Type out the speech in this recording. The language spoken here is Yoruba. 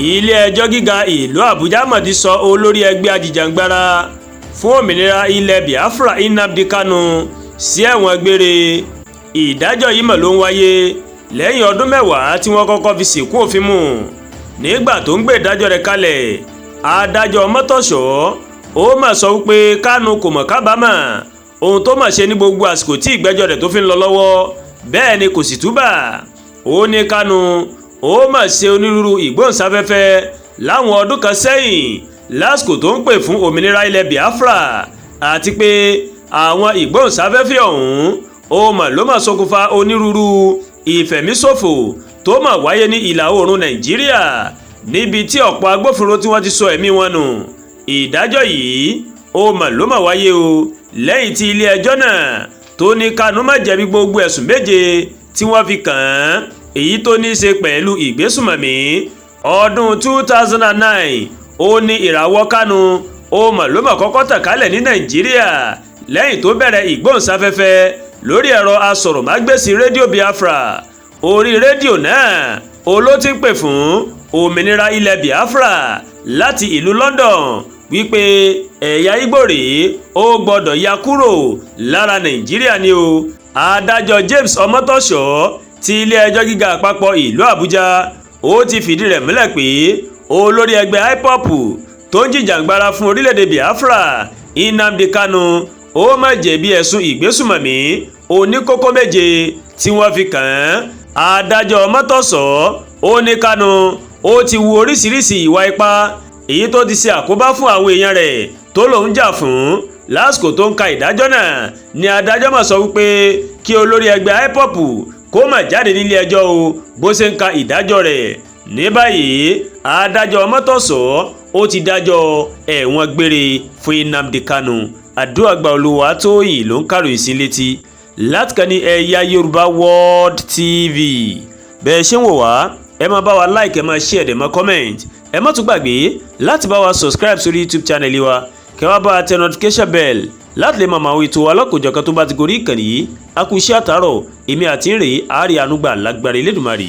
Ilé-ẹjọ́ gíga ìlú Àbújá mọ̀ ti sọ olórí ẹgbẹ́ ajìjàǹgbara fún òmìnira ilẹ̀ Biafra, Nnamdi Kanu, sí ẹ̀wọ̀n gbére. Ìdájọ́ yìí mọ̀ ló ń wáyé lẹ́yìn ọdún 10 tí wọ́n kọ́kọ́ fi ṣìnkún òfin mú. Nígbà tó ń gbé ìdájọ́ rẹ̀ kalẹ̀, adájọ́ Mọ́tòṣọ́ ó mà sọ wípé Kanu kò mọ̀ kábàámọ̀ ohun tó mà ṣe ní gbogbo àsìkò tí ìgbẹ́jọ́ rẹ̀ tó fi ń lọ lọ́wọ́, bẹ́ẹ̀ ni kò sì túbà. Ó ní Kanu ó mà ṣe onírúurú ìgbóhùnsáfẹ́fẹ́ láwọn ọdún kan sẹ́yìn lásìkò tó ń pè fún òmìnira ilẹ̀ Biafra, àti pé àwọn ìgbóhùnsáfẹ́fẹ́ ọ̀hún ó mà ló mà ṣokùnfà onírúurú ìfẹ̀míṣòfò tó mà wáyé ní ìlà oòrùn Nàìjíríà, níbi tí ọ̀pọ̀ agbófinró tí wọ́n ti sọ ẹ̀mí wọn nù. Ìdájọ́ yìí ó mà ló mà wáyé o lẹ́yìn tí ilé ẹjọ́ náà tó ní Kanu má jẹ̀bi gbogbo ẹ̀sùn méje tí wọ́n fi kàn án, èyí tó ní í ṣe pẹ̀lú ìgbésùmọ̀mí. Ọdún 2009 ó ní ìràwọ̀ Kanu ó mà ló mà kọ́kọ́ tàn kálẹ̀ ní Nàìjíríà, lẹ́yìn tó bẹ̀rẹ̀ ìgbóhùnsáfẹ́fẹ́ lórí ẹ̀rọ asọ̀rọ̀mágbèsì Rédíò Biafra. Orí rédíò náà ó ló ti ń pè fún òmìnira ilẹ̀ Biafra láti ìlú London, wípé ẹ̀yà Ìgbò rèé, ó gbọ́dọ̀ ya kúrò lára Nàìjíríà ni o. Adájọ́ James Ọmọtọ́ṣọ́ ti ilé-ẹjọ́ gíga àpapọ̀ ìlú Àbújá ó ti fìdí rẹ̀ múlẹ̀ pé olórí ẹgbẹ́ IPOB tó ń jìjàǹgbara fún orílẹ̀-èdè Biafra, Nnamdi Kanu, ó má jẹ̀bi ẹ̀sùn ìgbésùmọ̀mí oníkókó méje tí wọ́n fi kàn án. Adájọ́ Ọmọtọ́ṣọ́ ó ní Kanu ó ti hu oríṣiríṣi ìwà ipá, èyí tó ti ṣe àkóbá fún àwọn èèyàn rẹ̀ tó lòún jà fún. Lásìkò tó ń ka ìdájọ́ náà ni adájọ́ mà sọ wípé kí olórí ẹgbẹ́ IPOB kó má jáde nílé ẹjọ́ o bó ṣe ń ka ìdájọ́ rẹ̀. Ní báyìí, adájọ́ Ọmọtọ́ṣọ́ ó ti dájọ́ ẹ̀wọ̀n gbére fún Nnamdi Kanu. Àdúràgbà Olúwatóyìn ló ń kàròyìn sí létí láti kàn ní Ẹ̀yà Yorùbá World TV. Bẹ́ẹ̀ ṣe ń wò wá, ẹ máa bá wa like, ẹ máa share, ẹ máa comment. Ẹ má tún gbàgbé láti bá wa subscribe sórí YouTube channel wa, kẹ́ wá bá wa tẹ notification bell láti lè máa mọ àwọn ètò alọ́kòjọ̀kan tó bá ti gorí ìkànnì yìí. A kú iṣẹ́ àtàrọ̀, èmi àti ń rèé àárí ànúgbà lágbára Elédùmarè.